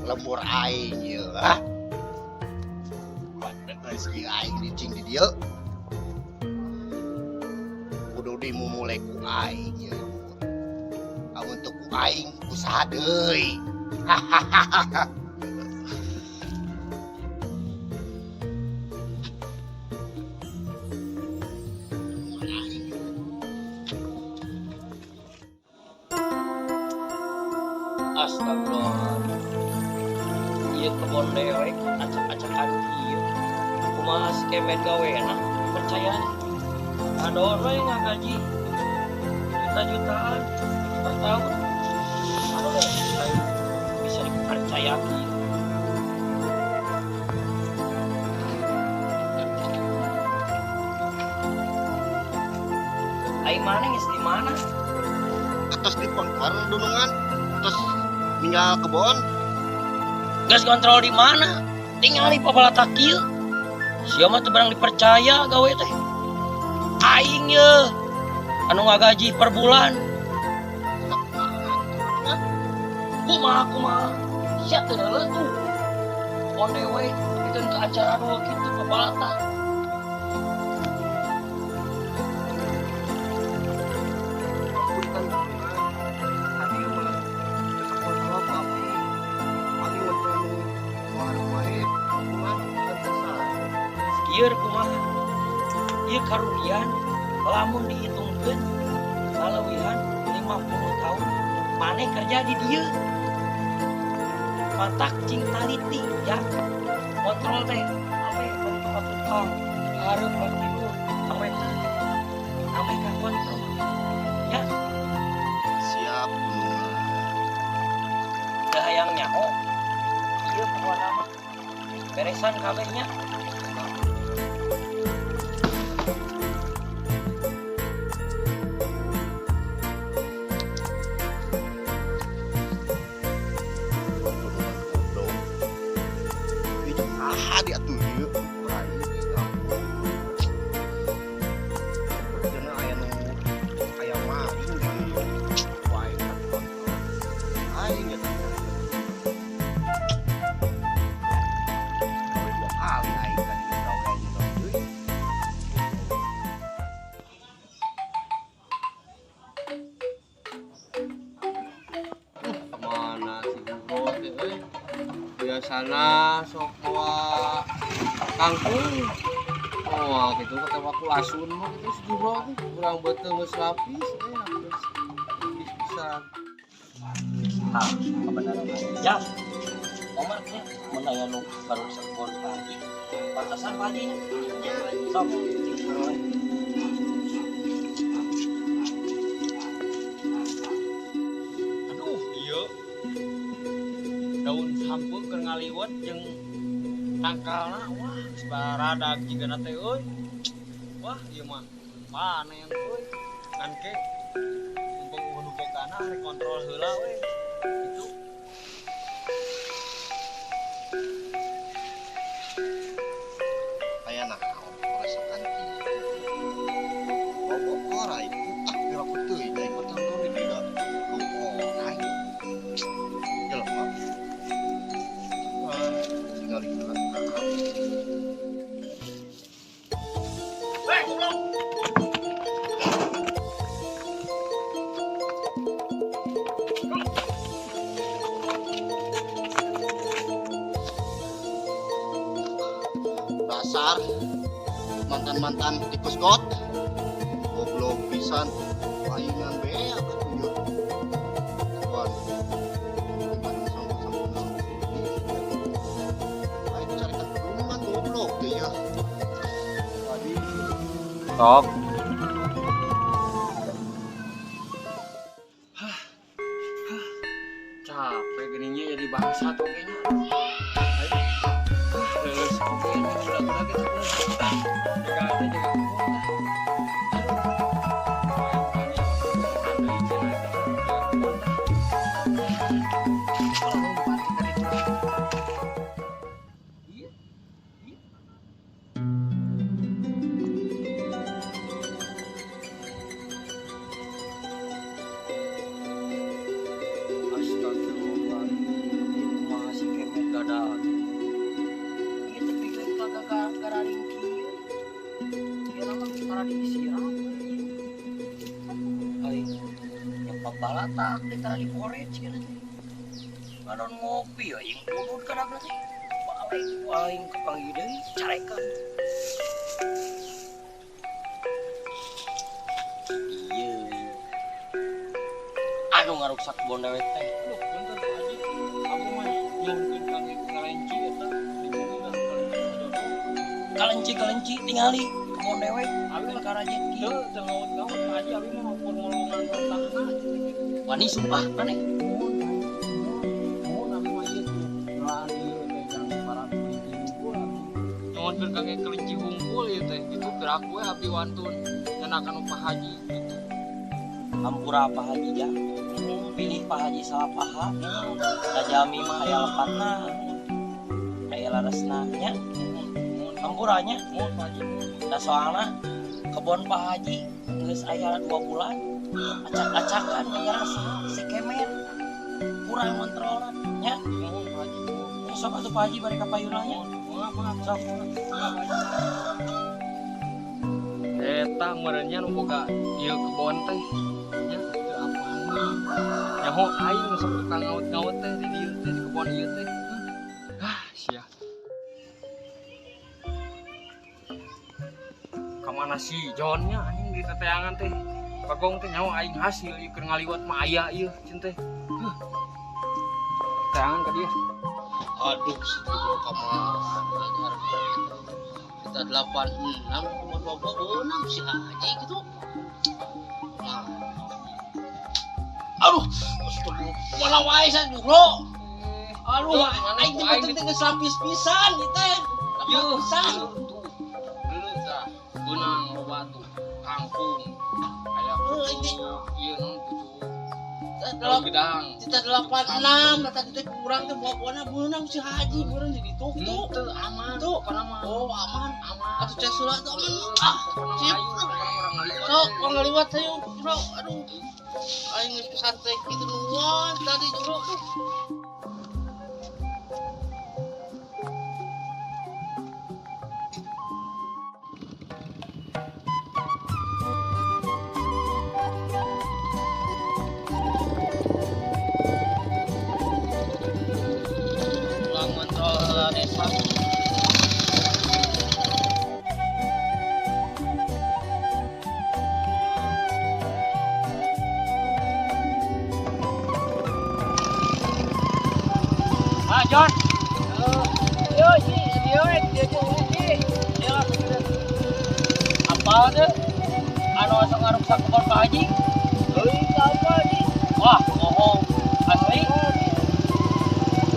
Lembur aing ieu ah. Geus ieu aing licing di dieu. Kudu dimumule ku aing ieu lembur. Amun teu ku aing ku saha deui. Astagfirullah. Ieu kebon dewek acak-acakan kieu. Kumaha si kemet gawena percaya. Adon we ngagaji juta-jutaan per tahun. Aduh, aing bisa dipercaya kieu. Aing mana geus di mana? Atos di pengker dunungan, atos ninggal kebon. Geus kontrol di mana? Tingali papalatak kieu. Sia mah teu barang dipercaya gawe teh. Aing ye anu ngagaji per bulan. Kumaha kumaha? Sia teu heuleuh tuh. Kebon dewe pikeun ke acara dua kitu papalatak. Punten dunungan. Adi mah teu kontrol ku abdi. Abdi mah teu nu kumaha wae. Kumaha teu. Kieu kumaha? Ieu karugian lamun dihitungkeun kaleuwihan 50 tahun maneh kerja di dieu. Matak cing taliti ya. Kontrol teh ame ka tukang hareup ka tilu ame teh ame ka kontrol ya. Siap dunungan. Teu hayang nyaho ieu pokona mah beresan kabeh nya. Dunungan goblok. Ieu jeung saha di atuh ieu? Aing di kampung. Cenah aya nu aya maling di dieu. Ku aing kakontrol. Aing ge teh. Gawe dua kali aing tadi gawe aing gawe deui. Kemana si Juro teh euy? Biasana sok bawa kangkung. Oh, gitu kata aku asun mah gitu si Juro teh. Urang beuteung geus lapis eh geus lapis pisan. Ah, kebenaran. Ya. Omatnya mun aya nu baru sekbon pagi. Pantesan pagi nya. Sok. Aduh, ieu daun sampeu keur ngaliwet jeung tangkalna wah geus baradag jigana teh euy. Wah, ieu mah panen euy. Ngan ke mumpung eueuh nu bogana rek kontrol heula we. Gitu. Aya naon perasakan kieu. Bobo orai. Ah, piraku teuing aing mah teu di dieu. Bau orai. Jelema. Ah, tinggal di mana? Weh, goblok. Dasar mantan-mantan tikus got. Goblok pisan. Palingan beak atuh ieu. Kawan. Aing dicarikan pedungan goblok teh ieu. Tadi Sok. Capek geningnya jadi bangsa tuh kayaknya. Ayo. Ah, lulus oke ini udah gitu. Ah, jaga aja jaga kebun lah. Aduh. Aduh, cenah, jaga kebun lah. Kalau lompat tadi tuh. Iya. Iya. Astagfirullah. Gararing kieu. Ieu mah tara disiram. Ai, yang pabalatak teh tara diporet cenah teh. Ngadon ngopi aing udud kadang teh. Balik aing kapanggih deui carekan. Ieu. Anu ngaruksak kebon dewek teh. Aduh, punten Pak Haji. Aku mah nyuhunkeun kangge kalenci eta di bumi kalenci jodoh. Kalenci-kalenci tingali kebon dewek Abi mah karajet kieu. teu teu ngaut-ngaut Pak Haji, abi mah ukur ngolongan otakna gitu. Wani sumpah maneh. Mohon, mohon abi mah ieu tuh. Doaan ieu teh kangge para kelinci hungkul abi. Nyuhunkeun kangge kelinci hungkul ieu teh. Itu gerak we abdi wantun nyenakan Pak Haji gitu. Hampura Pak Haji ja. Pilih Pak Haji salah paha. Da jalmi mah aya lepatna. Aya laresna nya. Hampura nya. Mohon Pak Haji, mohon. Da soalna kebon Pak Haji geus aya 2 bulan acak-acakan ngerasa si Kemet kurang kontrolna nya. Mohon Pak Haji, mohon. Sok atuh Pak Haji bari ka payuna nya. Mohon, maaf, Sok. maaf, Pak Haji. Eta meureunnya nu boga ieu kebon teh nya teu apaan. Nyaho aing nu sok tukang ngaut-ngaut teh di dieu teh di kebon ieu teh. Ah, sia. Kamana si John nya anjing di teteangan teh. Bagong teh nyaho aing hasil ieu keur ngaliwat mah aya ieu ceun teh. Huh. Teteangan ka dieu. Aduh, si Juro kamana kita 86,26 si Haji gitu. Nah. Aduh, astagfirullah. Mana wae sa Juro? Aduh, aing teh beuteung teh geus lapis pisan ieu teh. Lapis pisan. Tuh. Dulu tah, beunang loba tuh, kangkung. Aya pucuk, ieu naon pucuk. Daun gedang. Kita 86, kata teh kurang teh bawa-bawana beunang si Haji, beunang di ditu tuh. Teu aman. Tuh. Pokona mah. Oh, aman. Aman. Atuh cek surat tuh aman. Ah, Pokona mah sip. ayu, pokona mah urang ngaliwat. Sok, urang ngaliwat hayu, Bro. Aduh. Aing geus santai kitu nuhun tadi Juro. Ulang kontrol desa. Ah, John. Yo, Ji, dia we, dia jeung Ji. Dia lah apa teh? Anu asa ngaruksak kebon Pak Haji? Euy, apa Ji? Wah, bohong. Asli.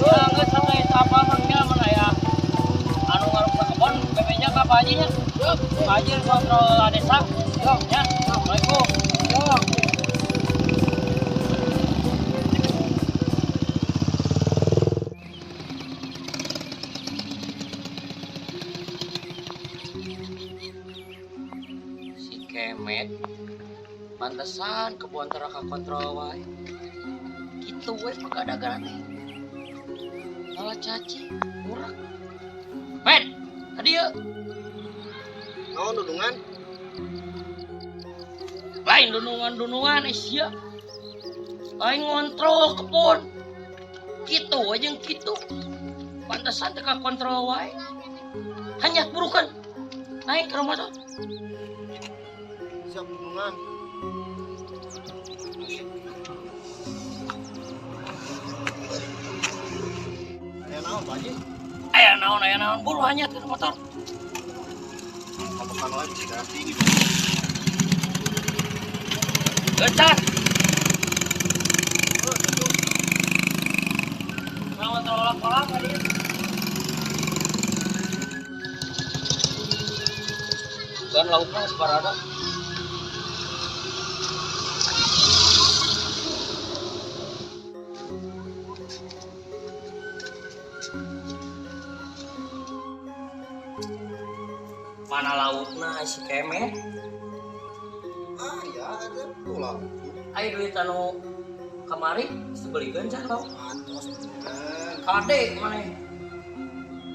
Ya, geus sampai apa mangnya mun aya anu ngaruksak kebon bebenya ka Pak Haji nya. Pak Haji kontrol desa. Ya, Assalamualaikum. Si Kemet pantesan kebon tera kakontrol wae. Kitu we pagadagan teh. Malah caci, murah. Met, tadi ya. Naon dudungan? Lain dunungan-dunungan sia. Aing ngontrol kebon. Kitu aja yang kitu. Pantesan teh kakontrol wae. Hanya burukan. Naik ke rumah tuh. Siap dudungan. Aya naon Pak Haji? Aya naon buru hanya ke motor. Kabekan wae bisa tinggi. Gencar. Naon tolak-tolak tadi. Dan lauknya separada. Mana laukna si Kemet? Ah ya, ada tuh lauk. Ayo duit anu kamari sebelikeun can lauk. Atos bener. Kade maneh.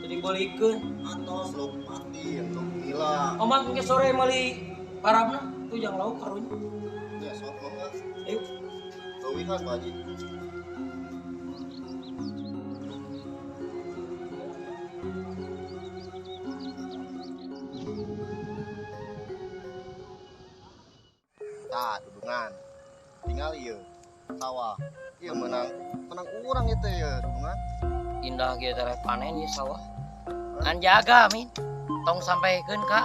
Teu dibeulikeun. Atos lauk patin, lauk nila. Omat engke sore meuli parabna tuh jang lauk karunya. Ya sok mangga. Ayo. Leuwihan Pak Haji. Tah, dudungan. Tinggal ieu sawah. Ieu menang menang urang ieu teh ya dudungan. Indah ge teh panen ieu sawah. Ngan jaga min. Tong sampaikeun ka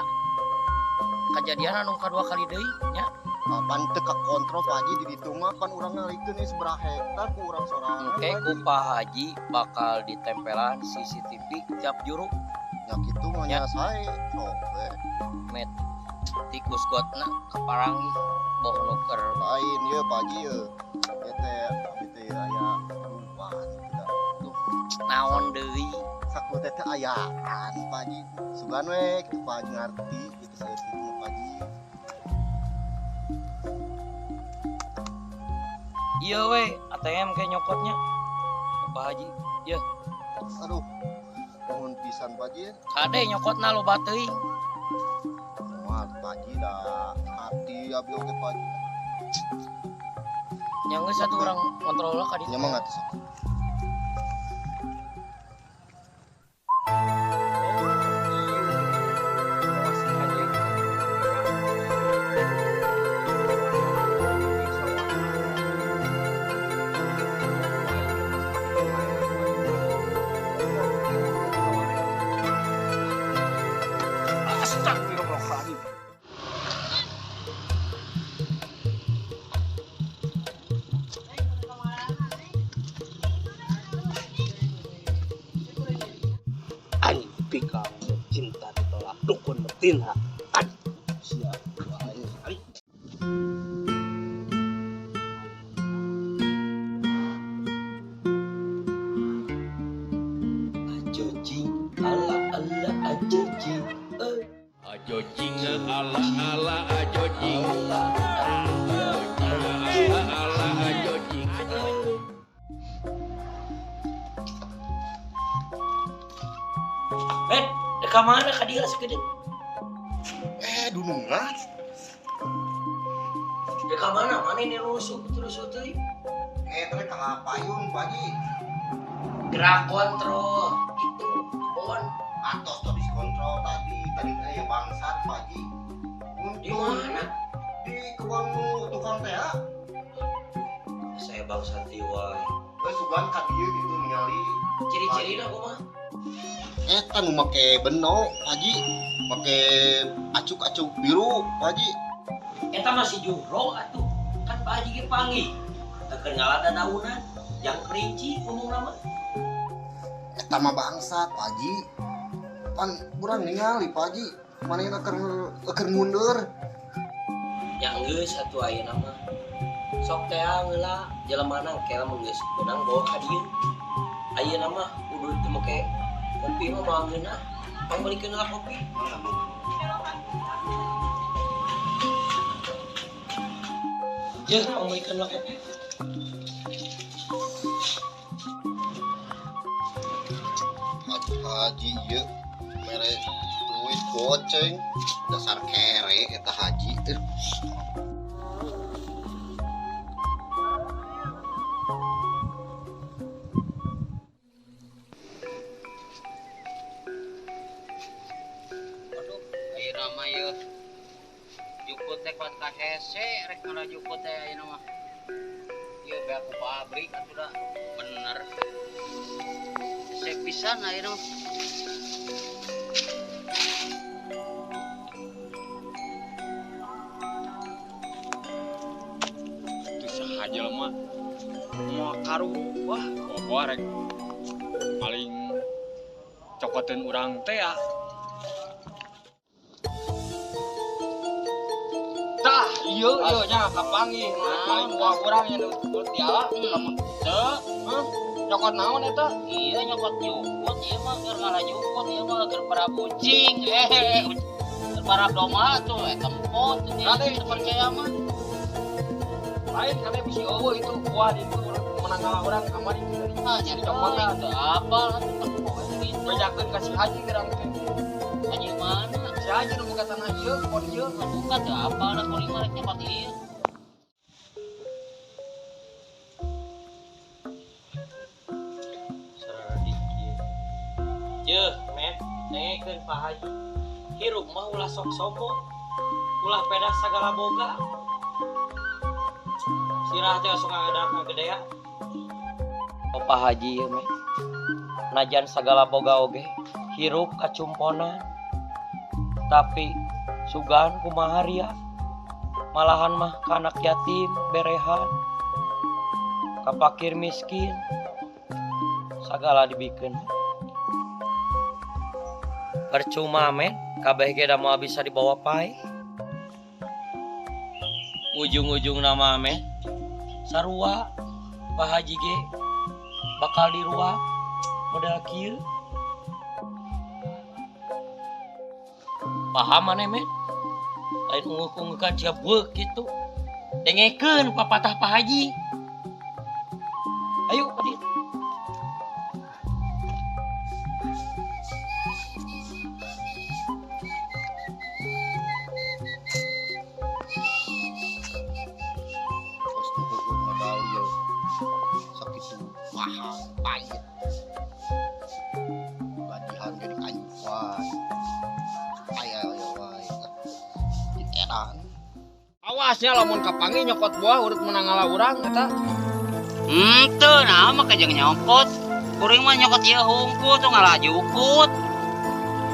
kejadian anu kadua kali deui nya. Kapan teu kakontrol Pak Haji di ditu mah pan urang ngalikeun ieu sabaraha hektar ku urang sorangan. Engke ku Pak Haji bakal ditempelan CCTV tiap juru. Ya kitu mah nya sae sok we. Met tikus gotna kaparangi boh nu keur lain ieu Pak Haji ieu. Ieu teh abi teh aya rupa kitu. Duh, naon deui? Saku teh teh ayaan Pak Haji. Sugan we kitu Pak Haji ngarti kitu saeutik mah Pak Haji. Iya we, ATM kayak nyokotnya. Pak Haji, ya. Aduh, nuhun pisan Pak Haji. Kade nyokotna loba teuing. Moal Pak Haji da hati abi oge Pak Haji. Nya geus satu urang kontrol lah ka ditu. Nya mah atuh sok. Astagfirullahaladzim. Anjing pika cinta ditolak dukun betina. Anjing siap. Ajo jing ala ala ajo jing ajo jing ala ala ajo jing ala ala ajo jing. Ka mana ka dieu sakedeung? Dunungan. Ka mana? Mana ini rusuh terus teuing? Teh ka payun Pak Haji. Gerak kontrol itu bon. Atos tadi kontrol tadi teh aya bangsat Pak Haji. Di mana? Di kebon tukang teh. Saya bangsat ieu wae. Geus sugan ka dieu gitu ningali. Ciri-cirina kumaha? Eta nu make beno, Pak Haji. Make acuk-acuk biru, Pak Haji. Eta masih juro atuh. Kan Pak Haji ge panggih. Teu keur ngalada daunan, jang kelinci ngomongna mah. Eta mah bangsat, Pak Haji. Pan urang ningali, Pak Haji. Manehna keur mundur. Nya geus atuh ayeuna mah. Sok teh heula jelemana engke lamun geus beunang bawa ka dieu. Ayeuna mah kudu teu make kopi mah moal ngeunah. Pangbeulikeun lah kopi. Jeung pangbeulikeun lah kopi. Haji ieu mere duit goceng dasar kere eta haji. Aduh, ayeuna mah ieu jukut teh kuat ka hese rek ngala jukut teh ayeuna mah. Ieu beak ku pabrik atuh da bener. Hese pisan ayeuna mah. Itu sahaja mah moal karu wah bawa rek paling cokoteun urang teh ya. Tah, ieu ieu nya kapanggih paling buah urang nya nu tiala lamun teu, heuh, nyokot naon eta? Iya nyokot jukut, ieu mah keur ngala jukut, ieu mah keur para kucing, keur para domba tuh, tempo tuh teu percaya mah. Lain kade bisi eueuh itu buah di itu menang ngalah urang kamari itu dari Ah, nyari cokotan. teu apal atuh tempo gitu. Bejakeun ka si Haji gerang teh. Haji mana? Si Haji nu boga tanah ieu, kebon ieu. Buka teu apa da kuring mah rek nyokot ieu. Yeuh, men, dengekeun Pak Haji. Hirup mah ulah sok sombong. Ulah pedah sagala boga. Sirah teh sok ngagedean. Oh, Pak Haji ieu meh. Najan sagala boga oge, hirup kacumponan. Tapi sugan kumaha ria. Malahan mah ka anak yatim berehan. Ka fakir miskin. Sagala dibikeun. Percuma men, kabeh ge da moal bisa dibawa pae. Ujung-ujung nama men, sarua Pak Haji ge bakal diruak model kieu. Paham maneh men? Lain ungeuk-ungeukan sia beuk kitu. Dengekeun papatah Pak Haji. Ayo ka dieu. Awasnya lamun kapangi nyokot buah urut menang ngala urang eta. Henteu naon mah kajeng nyokot. Kuring mah nyokot ieu hungkul tuh ngala jukut.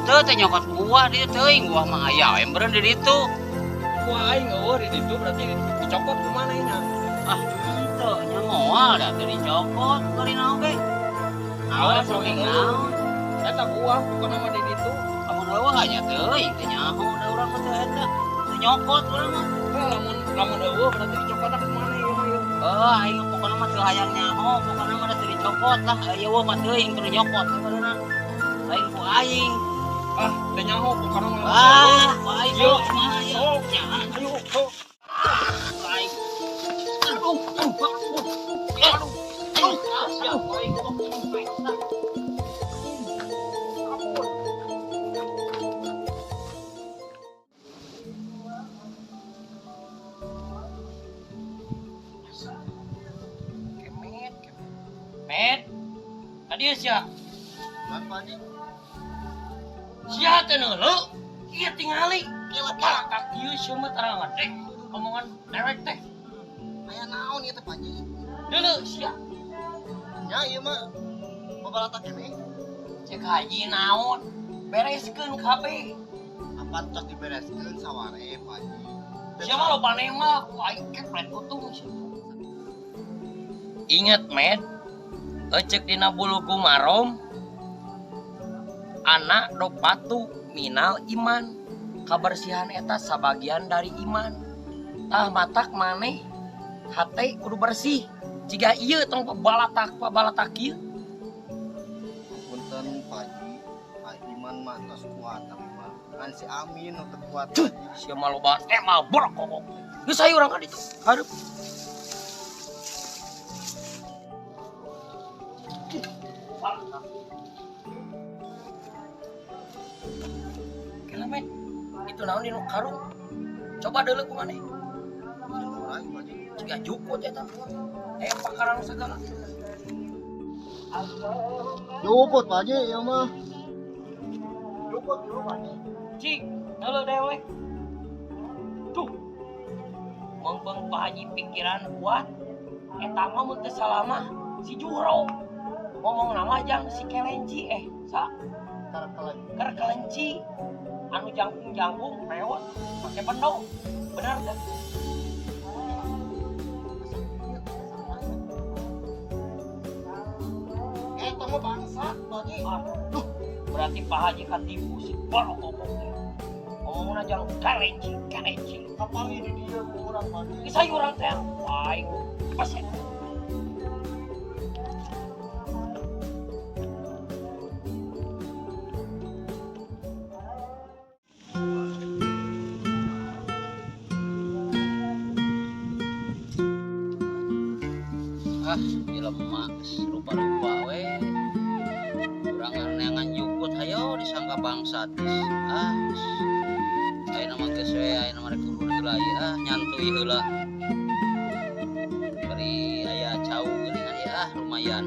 Teu teh nyokot buah di teuing buah mah aya we meureun di ditu. Buah aing eueuh di ditu berarti dicokot kumaha ina? Ah, henteu nya moal da teu dicokot kuring oge. Awas sok naon. Eta buah pokona mah di ditu. Amun eueuh nya teuing teh nyaho da urang mah teu eta. Teu nyokot urang mah. Lamun lamun eueuh berarti dicokotna kumaha ieu mah ieu? Heuh, aing pokona mah teu hayang nyaho, pokona mah teu dicokot lah. Eueuh mah teuing teu nyokot meureunna. Aing ku aing. Ah, teu nyaho pokona mah. Ah, ku aing sok kumaha ieu? Ayo, sok. Aing. Aduh, aduh, aduh. Aduh, aing. Med, tadi sia. Apa nih? Sia teh neuleu. Ieu tingali. Kala ieu sia mah tarangan dek omongan dewek teh. Aya naon ieu teh Pak Haji? Deuleu sia. Nya ieu mah babalatak keneh. Cek haji naon? Bereskeun kabeh. Apa tos dibereskeun saware Pak Haji? Sia mah loba nembak ku aing keplet kutung sia. Ingat, Med. Ecek dina bulu gumarom anak dopatu minal iman, kabersihan eta sabagian dari iman. Tah matak maneh hate kudu bersih jiga ieu tong pabalatak ieu. Punten Pak Haji, iman mah tos kuat tapi mah ngan si Amin nu teu kuat. Sia mah loba teh mah borokok. Geus hayu urang ka ditu. Hareup. Kela men, itu naon di karung? Coba deuleu ku maneh. Jiga jukut eta. Pakaran segala. Jukut Pak Haji ieu mah. Jukut ieu Pak Haji. Cik, deuleu dewek. Tuh. Mengpeng Pak Haji pikiran kuat. Eta mah mun teu salah mah si Juro. Ngomong nama jang si kelenci sa kelenci anu jangkung-jangkung pewot pakai bendo benar kan? Eta mah bangsat Pak Haji. Aduh, berarti Pak Haji katipu si borokok teh. Ngomongna jang kelenci, kelenci. Kapangi di dieu ku urang Pak Haji. Geus hayu urang teh. Aing paset. Ah, jelema rupa-rupa we. Urang neangan Disangka bangsat. Ah, ayeuna mah geus we, ayeuna mah rek turun heula ieu ah, nyantuy heula. Bari aya cau geuningan ieu ah, lumayan.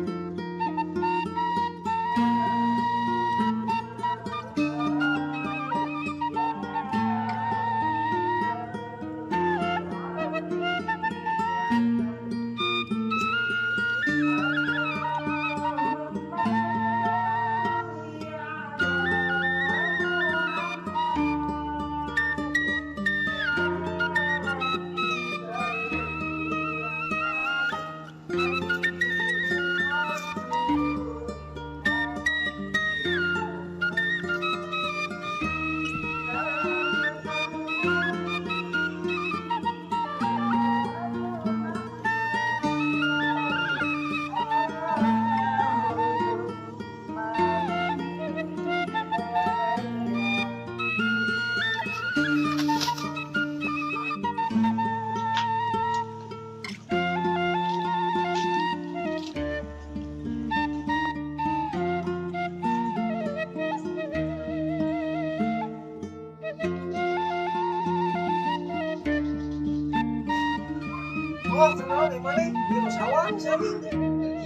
Oh, kenal di mana? Di sawah sini.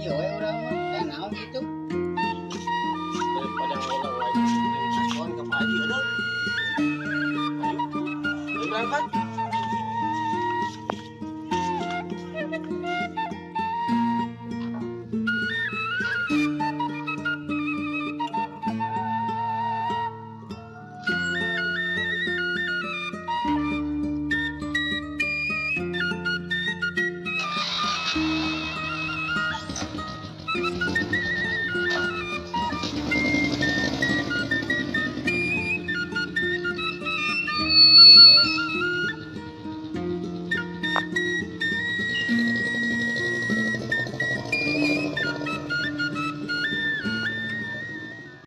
Iya we urang mah, eh naon kitu? Daripada ngolah lagi kasuan ke Pak Haji ada. Ayo, ayo berangkat.